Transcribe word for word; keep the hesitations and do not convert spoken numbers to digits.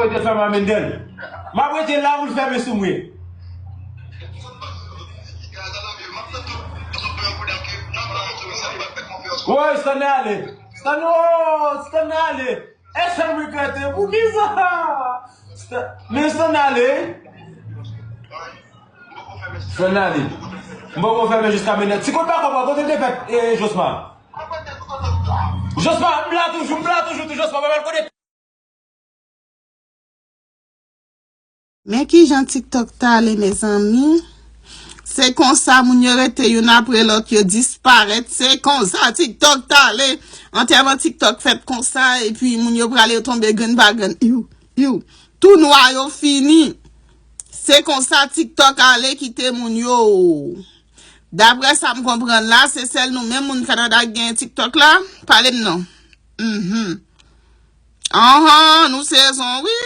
Rete fèmen an Mendel. M ap rete la pou l fèmen sou mwen. Woy, Stanley ale. Stanley, oh, Stanley ale. E sèl mwen k rete. Poukisa? Stan-, men Stanley ale. Stanley ale. M poko fèmen jiska Mendel. Ti kout bakòp, kote l te fèt, eh, Josma? Josma, m la toujou, m la toujou, tou Josma, pa mal kote. Men kijan TikTok t ale, mezanmi. Se konsa, moun yo rete youn apre lòt, yo disparèt. Se konsa TikTok t ale. Antèman TikTok fèt konsa, epi moun yo prale, yo tonbe grenn pa grenn. Iw, iw. Tou nwa yo fini. Se konsa TikTok ale kite moun yo. Daprè sa m konprann la, se sèl nou menm moun Kanada ki gen TikTok la. Pale m non. Mhm. Anhan, nou sezon, wi.